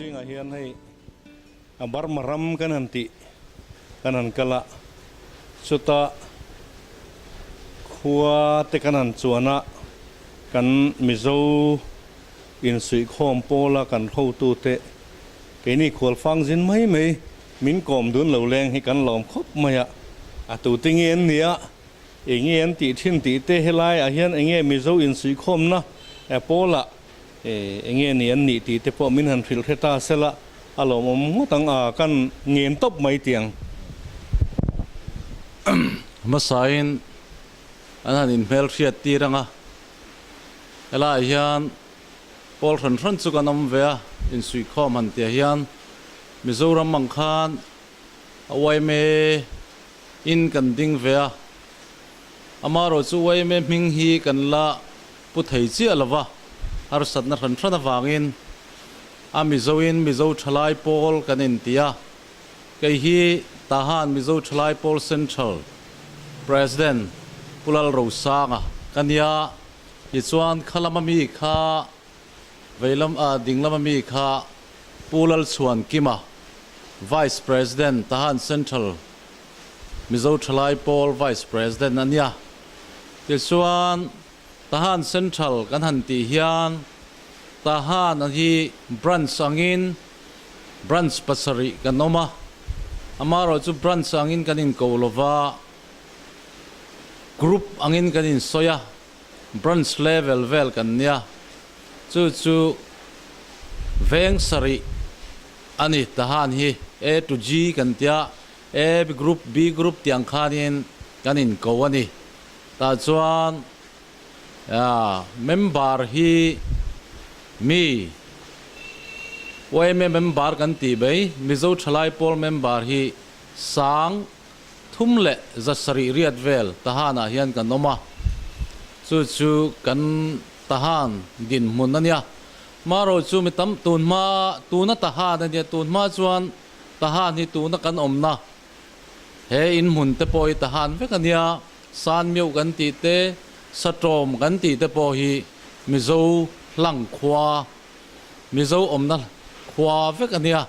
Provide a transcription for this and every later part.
zingah hian hei a Burma ram kan han tih kan han kal a, chuta khua te kan han chuan a, kan Mizo insuihkhawm pawla kan hotute keini khualfang zin mai mai min kawm dun lo leng hi kan lawm khawp mai a, a tute nge an nia, enge an tih thin tih te helaiah hian enge Mizo insuihkhawmna pawlah Enge ni an nih tih te pawh min han hrilh hre ta sela a lawmawm ngawt ang a, kan ngen tawp mai tih ang. Hmasain an han inhmelhriat tir ang a, helaiah hian pawl hran hran chu kan awm ve a, insuihkhawm han tih ah hian Mizoram ang khan a yma in kan ding ve a, amaherawhchu yma hming hi kan la Pu thei chiah lova harsatna hran hran avangin a Mizoin Mizo Thalai Pawl kan inti a, kei hi Tahan Mizo Thalai Pawl Central President Pu Lalrosanga ka nia, tichuan kha lama mi kha veilam ah ding lama mi kha Pu Lalchhuankima Vice President Tahan Central Mizo Thalai Pawl Vice President a nia. Tichuan, Tahan Central kan han tih hian Tahan a hi branch angin branch pasarih kan awm a, amaherawh chu branch angin kan inko lova, group angin kan insawi a, branch level vel kan nia, chu chu veng sarih a ni. Tahan hi A to G kan tia, A group, B group tih ang khanin kan inko a ni. Tah chuan member hi mi yma member kan tih mai, Mizo Thalai Pawl member hi sang thum leh zasarih riat vel Tahanah hian kan awm a, chu chu kan Tahan dinhmun a nia. Marawh chu mi tam tun hma tuna Tahan a nia, tun hma chuan Tahan hi tuna kan awmna He in hmun te pawh hi Tahan vek a nia, San Meuh kan tih te, Satawm kan tih te pawh hi Mizo hlang khua, Mizo awmna khua vek a nia.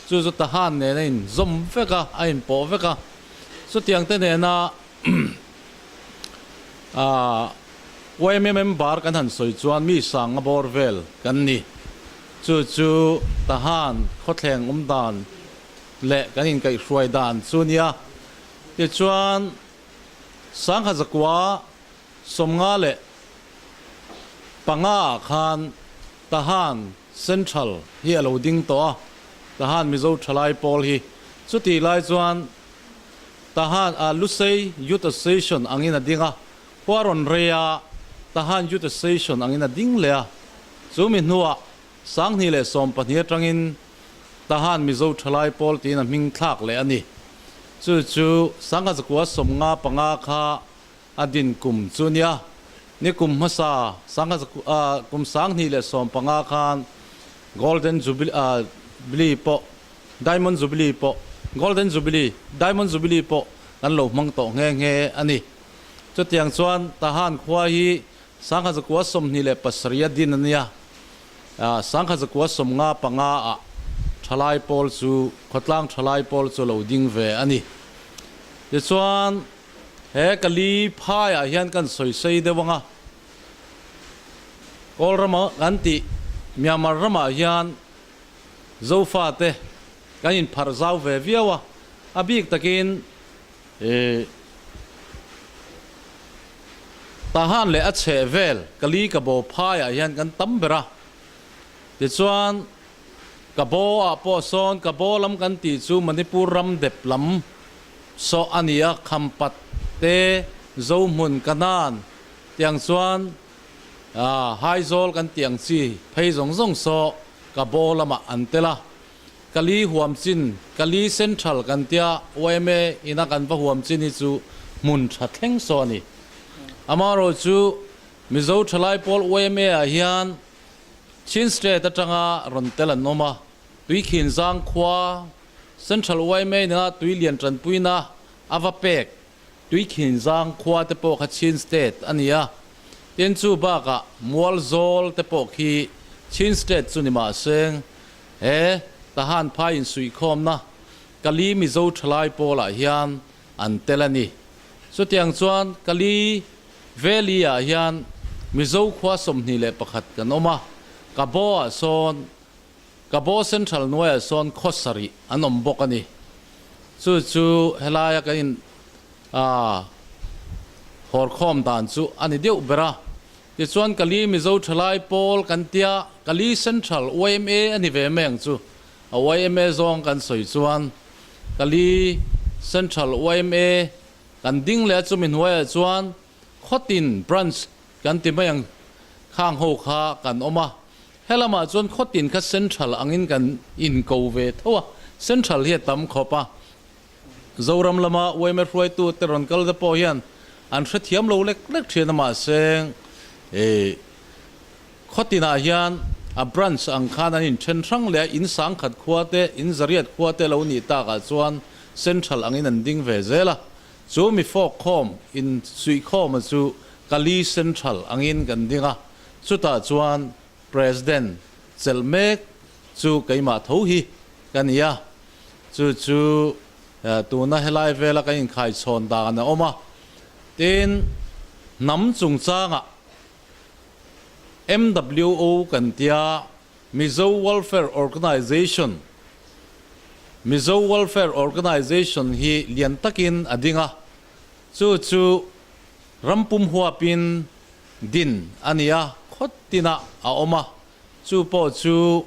Chu chu Tahan nen a inzawm vek a, a inpawh vek a. Chutiang te nena yma member kan han sawi chuan mi sanga bawr vel kan ni. Chu chu Tahan khawthleng awm dan leh kan inkaihhruai dan chu nia. Tichuan, Sangha zakua 55 ah khan Tahan Central hi a lo ding tawh a, Tahan Mizo Thalai Pawl hi. Chutih lai chuan Tahan ah Lusei Youth Association angin a ding a, khua rawn rei a, Tahan Youth Association angin a ding leh a. Chu mi hnuah 2012 atangin Tahan Mizo Thalai Pawl tiin a hming thlak leh a ni. Chu chu 1995 kha a din kum chu nia. Ni kum hmasa kum 2015 khan Golden Jubilee pawh Diamond Jubilee pawh Golden Jubilee Diamond Jubilee pawh kan lo hmang tawh nghe nghe a ni. Chutiang chuan Tahan khua hi 1927 a din a nia. 1995 ah thalai pawl chu khawtlang thalai pawl chu lo ding ve a ni. Tichuan he ka li phaiah hian kan sawi sei deuh ang a, Kawl rama kan tih Myanmar ramah hian Zofate kan inpharh zau ve viau a, a bik takin Ih. Tahan leh a chheh vel Kali ka bo phaiah hian kan tam ber a. Tichuan, ka bo ah pawh sawn ka bo lam kan tih chu Manipur ram dep lam sawh a ni a, Khampat te, Zohmun, Kanan tiang chuan Haizawl kan tih ang chi phei zawng zawng saw ka bo lamah an tel a. Kali huam chin, Kali Central kan tia yma ina kan va huam chin hi chu hmun tha thleng saw a ni. Amaherawh chu Mizo Thalai Pawl yma ah hian Chin State atanga rawn tel an awm a, Tuikhin Zang khua Central yma nena tui lian tanpuina a va pek Tuikhin Zang khua te pawh kha Chin State a ni a, tin chu bakah Mualzawl te pawh khi Chin State chu ni mahse. He Tahan phai insuihkhawmna Kali Mizo Thalai pawlah hian an tel a ni. Chutiang chuan Kali Valley-ah hian Mizo khua 21 kan awm a, Kabaw-ah sawn Kabaw Central hnuaiah sawn khaw sarih an awm bawk a ni. Chu chu helaia kan in hawrkhawm dan chu a ni deuh ber a. Tichuan Kali Mizo Thalai Pawl kan tia Kali Central yma a ni ve mai ang chu. A yma zawng kan sawi chuan Kali Central yma kan ding leh a chumi hnuaiah chuan Khawtin Branch kan ti mai ang khang ho kha kan awm a. Helamah chuan khawtin kha Central angin kan inko ve tho a, Central hi a tam khawp a. Zoram lama yma hruaitu te rawn kal te pawh hian an hrethiam lo lek lek thin a mahse eh khawtinah hian a branch ang khan an inthen hrang leh a, in sangkhat khua te, in zariat khua te lo nih takah chuan Central angin an ding ve zel a. Chu mi fawk khawm in suihkhawma chu Kali Central angin kan ding a, chutah chuan President chelh mek chu keimah tho hi ka ni a, chu chu tuna helai vela kan inkhaichhawn dan a awm a. Tin, hnam chungchangah MWO kan tia Mizo Welfare Organization, Mizo Welfare Organization hi lian takin a ding a, chu chu ram pum huapin din a ni a, khaw tinah a awm a, chu pawh chu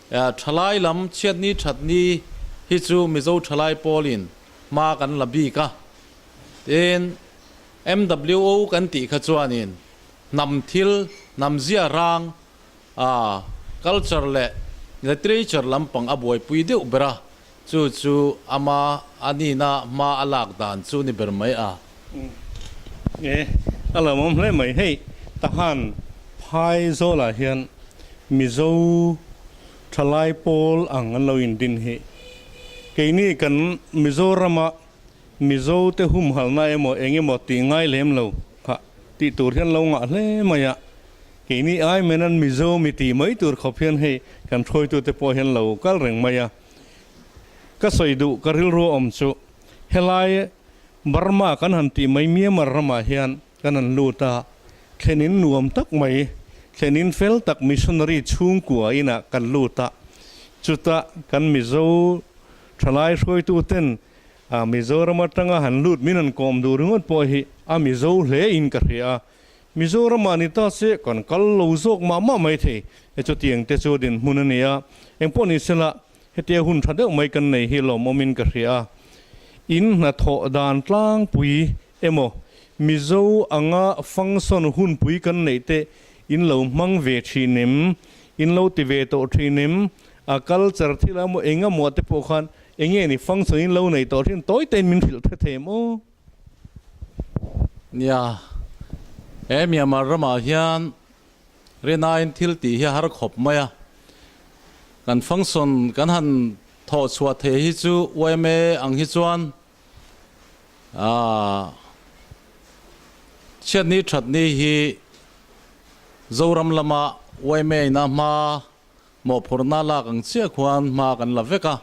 thalai lam chhiatni thatni hi chu Mizo thalai pawlin hma kan la bik a, tin MWO kan tih kha chuanin hnam thil, hnam zia rang a culture leh literature lampang a buaipui deuh ber a, chu chu ama a nihna hma a lak dan chu ni ber mai a. E, a lo awm hle mai. Hei, Tahan phai zawlah hian Mizo thalai pawl ang an lo indin hi. Keini kan Mizorama Mizo te humhalna emaw eng emaw tih ngai lem lo kha tih tur hian lo ngah hle mai a. Keini ai men an Mizo mi tih mai tur khawp hian hei kan hruaitute pawh hian lo kal reng mai a. Ka sawi duh ka rilru awm chu helai Burma kan han tih mai Myanmar ramah hian kan han lut a, thlenin nuam tak mai, thlenin fel tak missionary chhungkua inah kan lut a, chuta kan Mizo thalai hruaituten Mizoram atanga han lut min han kawm duh ringawt pawh hi a Mizo hle in ka hria a, Mizoramah ni ta se kan kal lo zawk mah mah mai thei e chutiang te chu dinhmun a ni a, engpawh ni sela hetia hun tha deuh mai kan nei hi lawmawmin ka hria a, in hnathawh dan tlangpui emaw Mizo anga function hunpui kan neih te in lo hmang ve thin em, in lo ti ve tawh thin em, a culture thil emaw engemaw te pawh khan Enge ni function in lo nei tawh thin tawi tein min hrilh hre thei em aw? Nia, he Myanmar ramah hian Rinaiin thil tih hi a har khawp mai a, kan function kan han thawh chhuah thei hi chu yma ang hi chuan aah chhiatni thatni hi Zoram lama yma in a hma Mawhphurhna lak ang chiah khuan hma kan la vek a,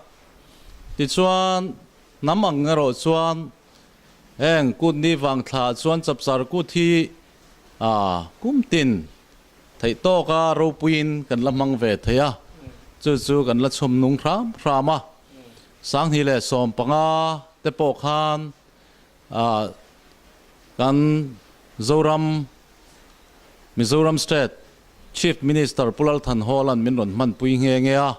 tichuan hnam ang erawh chuan heng kut ni vang thla chuan chapchar kut hi kum tin theih tawka ropuiin kan la hmang ve thei a, chu chu kan la chhum nung hram hram a. 2015 te pawh khan kan Zoram, Mizoram State, Chief Minister Pu Lal Thanhawla'n min rawn hmanpui nghe nghe a,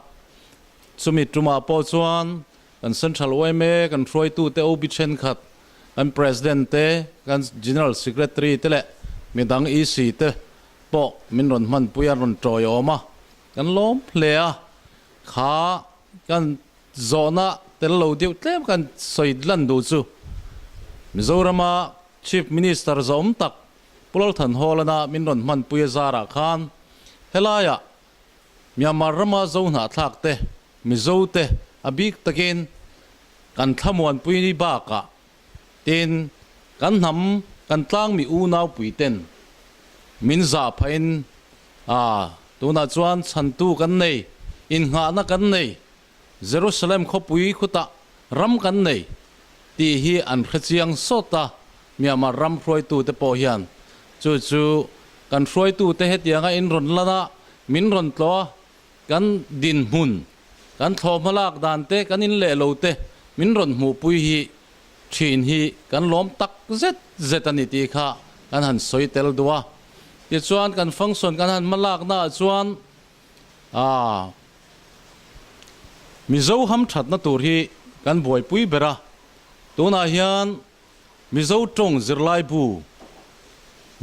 chumi tumah pawh chuan kan Central yma kan hruaitute OB thenkhat, kan President te, kan General Secretary te leh midang EC te pawh min rawn hmanpui a, rawn tawiawm a, kan lawm hle a, kha kan zawhna tel lo deuh tlem kan sawi lan duh chu Mizorama Chief Minister zawm tak Pu Lalthanhawlana min rawn hmanpui a zarah khan helaiah Myanmar rama Zo hnahthlak te, Mizo te a bik takin kan thlamuanpui ni bakah tin kan hnam kan tlangmi unaupui ten min zah phahin a tunah chuan chhantu kan nei. Innghahna kan nei, Jerusalem khawpui khutah ram kan nei tih hi an hrechiang sawt a, Myanmar ram hruaitute pawh hian chu chu kan hruaitute hetianga in rawn lan a, min rawn tlawh a, kan dinhmun, kan thlawhhma lak dan te, kan in leh lo te min rawn hmuhpui hi thin hi kan lawm tak zet zet a ni tih kha kan han sawi tel duh a. Tichuan kan function kan han hma laknaah chuan A, Mizo hamthatna tur hi kan buaipui ber a, tunah hian Mizo tawng zirlaibu,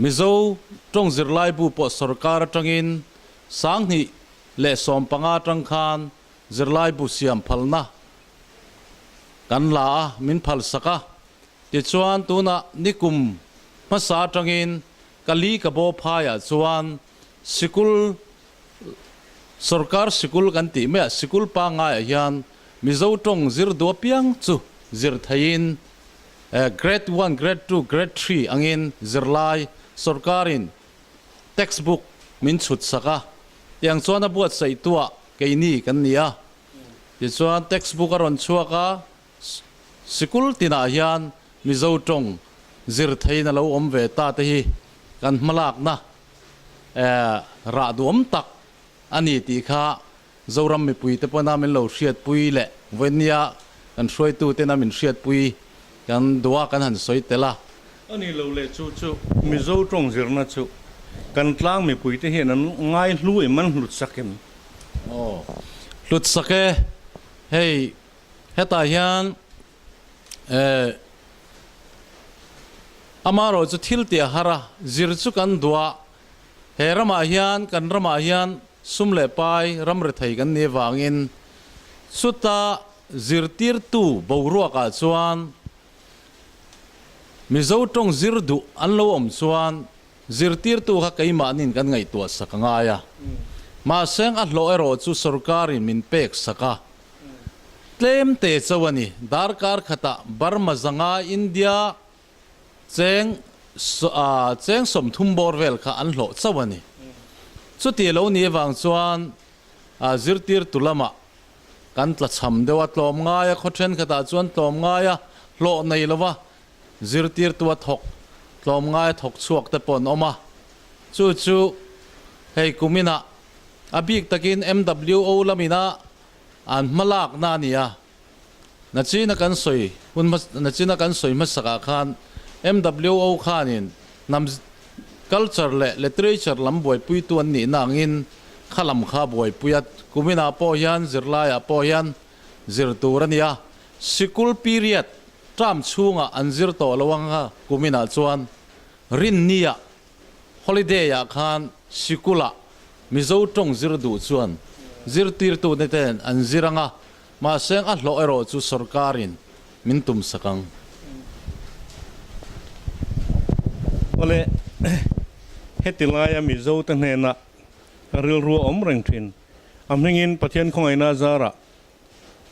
Mizo tawng zirlaibu pawh sorkar atangin 2015 atang khan zirlaibu siam phalna kan la a, min phalsak a. Tichuan tunah nikum hmasa atangin Kali Kabaw phaiah chuan Sikul, Sorkar sikul kan tih maiah sikul pangaiah hian Mizo tawng zir duh apiang chu zir theiin Grade one, Grade two, Grade three angin zirlai sorkarin textbook min chhut sak a, tiang chuan a buatsaihtuah keini kan ni a. Tichuan textbook a rawn chhuak a, Sikul tinah hian Mizo tawng zir theiin a lo awm ve ta te hi kan hmalakna rah duhawm tak a ni tih kha Zoram mipuite pawna min lo hriatpui leh vawinia kan hruaitutena min hriatpui kan duh a, kan han sawi tel a. A ni lo leh chu chu Mizo tawng zirna chu kan tlang mipuite hian an ngai hlu em, an hlut sak em? Aw, hlut sak e. Hei Hetah hian amaherawh chu thil tih a har a, zir chu kan duh a, he ramah hian kan ramah hian sum leh pai ram rethei kan nih avangin chuta zirtirtu boruakah chuan Mizo tawng zir duh an lo awm chuan zirtirtu kha keimahnin kan ngaihtuah sak a ngai a, mahse a hlawh erawh chu sorkarin min pek sak a. Tlem te chauh a ni. Darkar khatah Burma zanga India cheng cheng 30 bawr vel kha an hlawh chauh a ni. Chuti lo ni avang chuan zirtirtu lamah kan tla cham deuh a, tlawm ngai a, khaw thenkhatah chuan tlawm ngai a hlawh nei lova zirtirtu a thawk tlawm ngai a thawk chhuak te pawh an awm a. Chu chu hei kuminah A bik takin MWO lamina an hmalakna a ni a, nachina kan sawi hun nachina kan sawi hmasakah khan MWO khanin hnam culture leh literature lam buaipuitu an nihna angin kha lam kha buaipui a, kuminah pawh hian zirlaiah pawh hian zir tur a ni a, sikul period term chhungah an zir tawh lo ang a kuminah chuan rinniah Holiday ah khan sikulah Mizo tawng zir duh chuan zirtirtute ten an zir ang a, mahse a hlawh erawh chu sorkarin min tum sak ang. Awle, heti laia Mizo te hnena rilru a awm reng thin. A hmingin Pathian khawngaihna zarah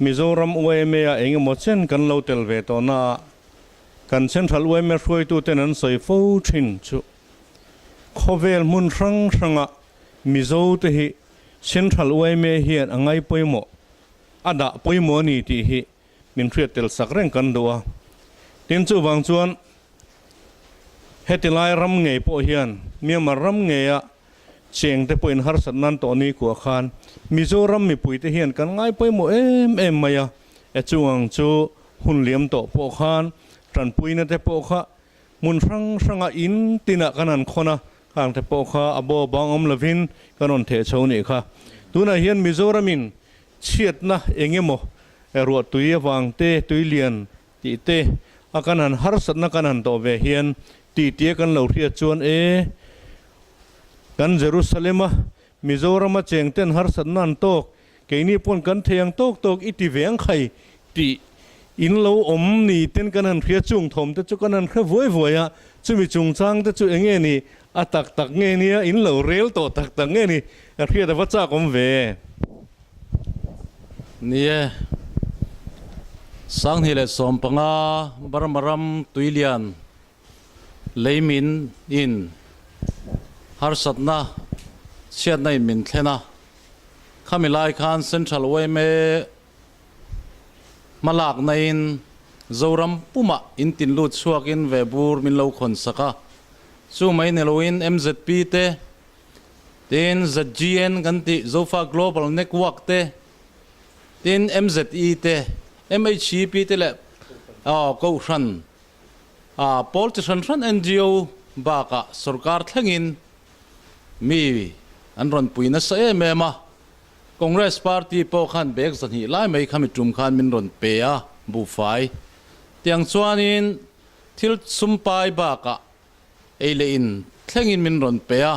Mizoram YMA ah eng emaw chen kan lo tel ve tawh na ah Kan Central yma hruaituten an sawi fo thin chu khawvel hmun hrang hranga Mizo te hi Central yma hian a ngai pawimawh, a dah pawimawh a ni tih hi min hriat tel sak reng kan duh a. Tin chuvang chuan heti lai ram ngei pawh hian Myanmar ram ngeia cheng te pawhin harsat nan tawh ni kuah khan Mizoram mipui te hian kan ngai pawimawh em em mai a, e chungang chu Hun liam tawh pawh khan tanpuina te pawh kha hmun hrang hranga in tinah kan han khawn a, khang te pawh kha a bo bang awm lovin kan rawn theh chho nih kha. Tunah hian Mizoramin chhiatna eng emaw ruah tui avang te, tui lian tih te a kan han harsatna kan han tawh ve hian tih tia kan lo hriat chuan e, kan Jerusalem-a Mizorama cheng ten harsatna an tawk Keini pawn kan thei ang tawk tawk i ti ve ang khai tih in lo awm ni ten kan han hria chung thawm te chu kan han hre vuai vuai a, chumi chungchang te chu enge ni a tak tak nge nia in lo rel tawh tak tak nge ni ka hriat a va chak awm ve. Ni e, 2015 Burma ram tuilian leimin in harsatna chhiatna in min thlen a. Khami lai khan Central yma hmalakna in Zoram pumah in tin lut chhuakin ve bur min lo khawn sak a. Chu mai ni loin mzp te, tin ZGN kan tih Zofa Global Network te, tin MZE te, MHEP te leh Kohhran pawl chi hran hran NGO bakah sorkar thlengin mi an rawn pui nasa em em a. Congress party pawh khan bag 200 lai mai khami tum khan min rawn pe a, buhfai. Tiang chuanin thil sumpai bakah ei leh in thlengin min rawn pe a,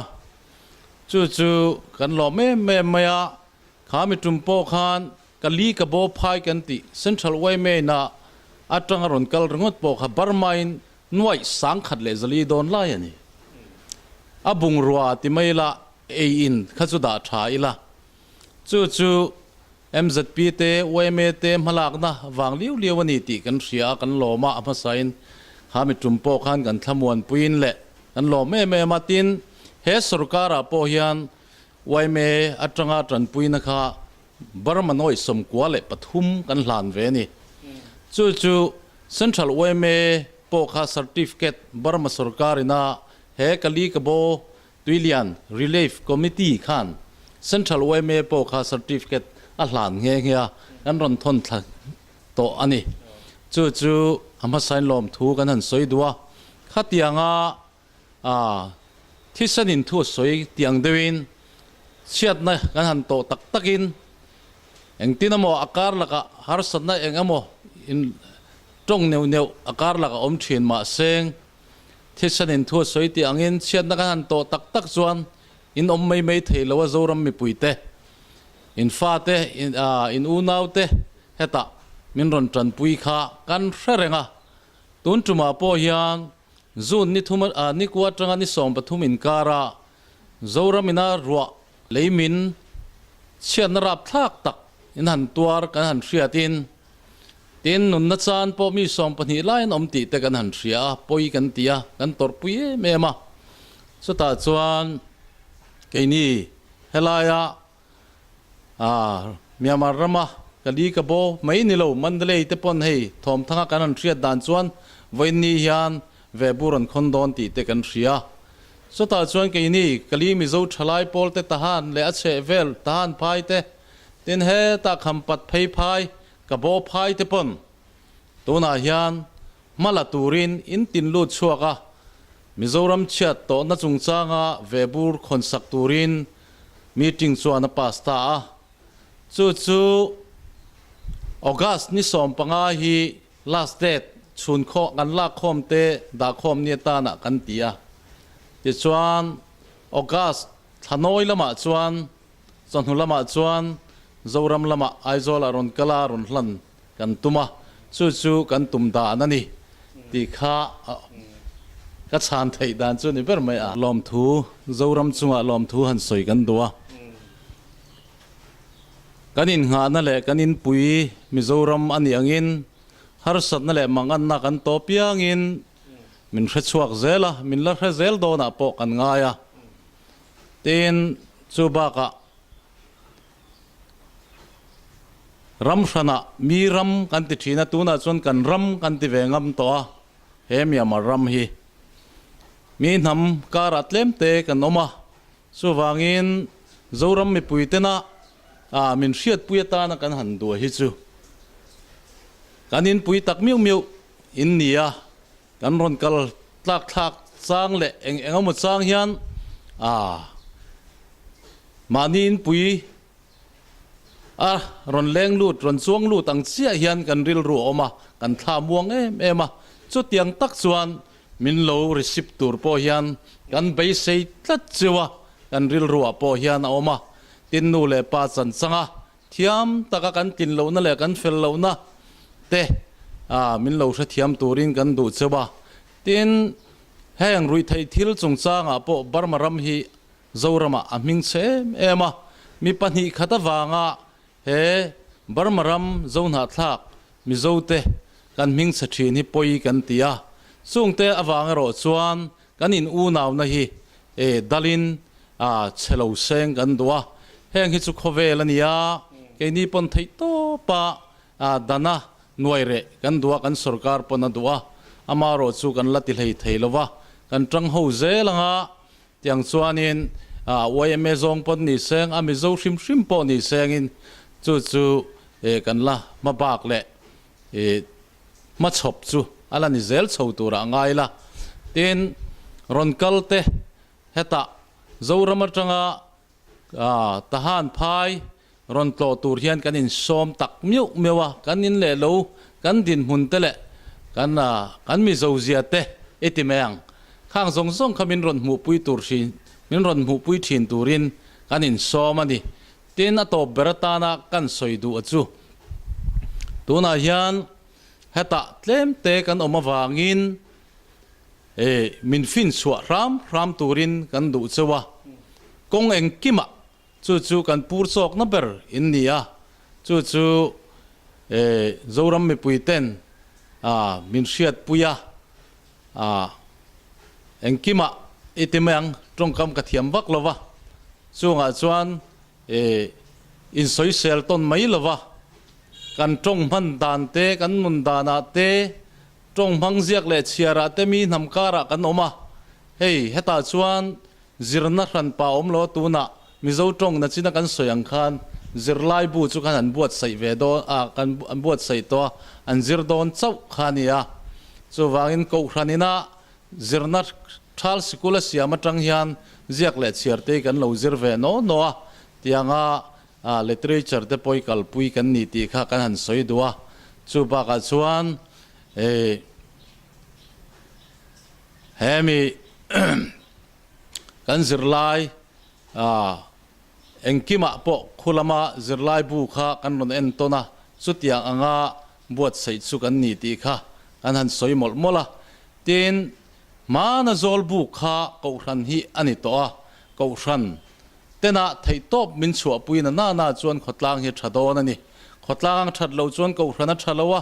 chu chu kan lawm em em mai a. Kha mi tum pawh khan ka li ka bo phai kan tih Central yma na atanga rawn kal ringawt pawh kha Burma in nuaih 1400 dawn lai a ni. A bungrua ti mai ila ei in kha chu dah tha ila. Chu chu MZP te yma te hmalakna vang liu liu a ni tih kan hria a, kan lawm a, a hmasain kha mi tum pawh khan kan thlamuanpuiin leh kan lawm em em a. Tin, he sorkarah pawh hian Yma atanga tanpuina kha Burma nawi 93 kan hlan ve a ni. Chu chu Central yma pawh kha certificate Burma sorkarina he Kalikabo Tuilian Relief Committee khan Central yma pawh kha certificate a hlan nghe nghe a, kan rawn thawn thla tawh a ni. Chu chu a hmasain lawmthu kan han sawi duh a, khatianga A, thisen in thu a sawi tiang deuhin chhiatna kan han tawh tak takin engtin emaw a kar lakah harsatna eng emaw in tawng neuh neuh a kar lakah awm thin mahse thisen in thu a sawi tih angin chhiatna kan han tawh tak tak chuan in awm mai mai thei lo a Zoram mipuite in fate in unaute hetah min rawn tanpui kha kan hre reng a tun tumah pawh hian June ni thum a ni kua atanga ni 13 inkara Zoram ina ruah leimin chhiatna rapthlak tak in han tuar kan han hriatin tin nunna chan pawh mi 12 lai an awm tih te kan han hria a, pawi kan ti a, kan tawrhpui em em a. Chutah chuan keini helaia Myanmar rama ka li ka bo mai ni lo, Mandalay te pawn hei thawmthanga kan han hriat dan chuan vawiinni hian ve bur an khawn dawn tih te kan hria. Chutah chuan keini Kali Mizo thalai pawl te Tahan leh a chheh vel Tahan phai te, tin hetah Khampat phei phai, ka bo phai te pawn tunah hian hma la turin in tin lut chhuak a, Mizoram chhiat tawhna chungchanga ve bur khawn sak turin meeting chuan a pass ta a. Chu chu August ni 15 hi last date chhun khaw kan lak khawm te dah khawm ni atana kan ti a. Tichuan August thla nawi lamah chuan chawhnu lamah chuan Zoram lamah Aizawl ah rawn kal a rawn hlan kan tum a, chu chu kan tum dan a ni tih kha ka chhan theih dan chu ni ber mai a. Lawmthu, Zoram chungah lawmthu han sawi kan duh a. Kan innghahna leh kan inpui Mizoram a nih angin harsatna leh manganna kan tawh piangin min hre chhuak zel a, min la hre zel dawnah pawh kan ngai a. Tin, chu bakah Ram hranah mi ram kan ti thin a, tunah chuan kan ram kan ti ve ngam tawh a, he Myanmar ram hi mi hnam karah tlem te kan awm a, chuvangin Zoram mipui tena min hriatpui atana kan han duah hi chu kan inpui tak miuh miuh in ni a, kan rawn kal tlak thlak chang leh eng eng emaw chang hian Mahni inpui a rawn leng lut, rawn chuang lut ang chiah hian kan rilru a awm a, kan thla muang em em a. Chutiang tak chuan min lo receive tur pawh hian kan beisei tlat cheu a, kan rilruah pawh hian a awm a. Tin nu leh pa chan changa thiam taka kan tlin lohna leh kan fel lohna te min lo hrethiam turin kan duh cheu a. Tin, heng ruihtheih thil chungchangah pawh Burma ram hi Zoramah a hming chhe em em a, mi 2 khat avanga he Burma ram Zohnahthlak Mizote kan hming chhe thin hi pawi kan ti a, chungte avang erawh chuan kan in unauna hi e dalin a chhe lo seng kan duh a. Heng hi chu khawvel a ni a, keini pawn theih tawp a dana nuai reh kan duh a, kan sorkar pawn a duh a, amaherawh chu kan la ti hlei thei lo va, kan tang ho zel ang a, tiang chuanin yma zawng pawn ni seng, a Mizo hrim hrim pawh ni sengin chu chu kan la hma bak leh hmachhawp chu a la ni zel chho turah a ngai la. Tin, rawn kal te hetah Zoram atanga Tahan phai rawn tlawh tur hian kan insawm tak meuh meuh a, kan in leh lo, kan dinhmun te leh kan kan Mizo zia te i ti mai ang. Khang zawng zawng kha min rawn hmuhpui tur hrin min rawn hmuhpui thin turin kan insawm a ni. Tin, a tawp ber atana kan sawi duh a chu tunah hian hetah tlem te kan awm avangin E, min finchhuah hram hram turin kan duh cheu a, kawng engkimah chu chu kan pur chawkna ber in ni a, chu chu e, Zoram mipui ten a min hriatpui a, a engkimah i ti mai ang, tawngkam ka thiam vak lo va, chungah chuan e, insawisel tawn mai lo va, kan tawng hman dan te, kan nun danah te, Tawng hmang ziak leh chhiarah te mi hnam karah kan awm a, hei hetah chuan zirna hranpa awm lo a tunah Mizo tawng nachina kan sawi ang khan zirlai bu chu khan an buatsaih ve dawn a, kan an buatsaih tawh a, an zir dawn chauh kha a ni a. Chuvangin Kohhran ina zirna thal sikul a siam atang hian ziak leh chhiar te hi kan lo zir ve naw naw a, tianga literature te pawh i kalpui kan ni tih kha kan han sawi duh a, chu bakah chuan Hei hemi kan zirlai engkimah pawh khu lama zirlai bu kha kan rawn en tawn a, chutiang anga buatsaih chu kan ni tih kha kan han sawi mawlh mawlh a. Tin, hmana zawl bu kha Kohhran hi a ni tawh a, Kohhran tenah theihtawp min chhuahpui na nana chuan khawtlang hi a tha dawn a ni. Khawtlang a that loh chuan Kohhran a tha lo a,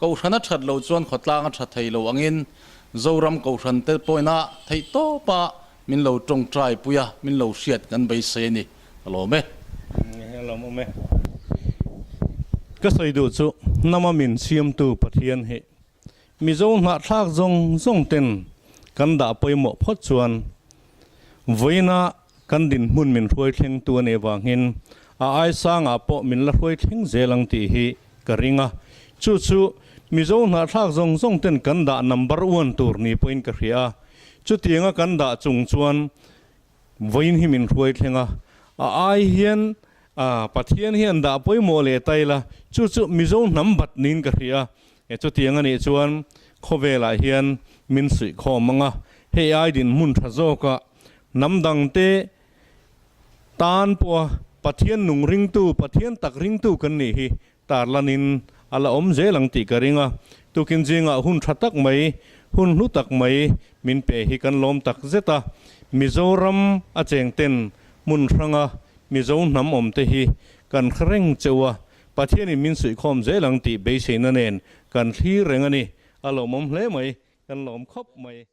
Kohhran a that loh chuan khawtlang a tha thei lo angin Zoram Kohhran te pawina theihtawpa min lo tawngtai pui a, min lo hriat kan beisei a ni. Ka lawm e. Ka lawm awm e. Ka sawi duh chu hnama min siamtu Pathian hi Mizo hnahthlak zawng zawng ten kan dah pawimawh phawt chuan vawiina kan dinhmun min hruai thlengtu a nih avangin a aisangah pawh min la hruai thleng zel ang tih hi ka ring a, chu chu Mizo hnahthlak zawng zawng ten kan dah number one tur ni pawhin ka hria a, chutianga kan dah chung chuan vawiin hi min hruai thleng a, a ai hian Pathian hian dah pawimawh leh ta ila, chu chu Mizo hnam bat niin ka hria a, chutiang a nih chuan khawvelah hian min suihkhawm ang a, hei ai dinhmun tha zawkah hnam dangte Tan pawha Pathian nung ringtu, Pathian tak ringtu kan nih hi tarlanin a la awm zel ang tih ka ring a. Tukin zingah hun tha tak mai, hun hlu tak mai min pe hi kan lawm tak zet a. Mizoram a cheng ten hmun hranga Mizo hnam awm te hi kan hre reng cheu a, Pathianin min suihkhawm zel ang tih beiseina nen kan thlir reng a ni. A lawmawm hle mai, kan lawm khawp mai.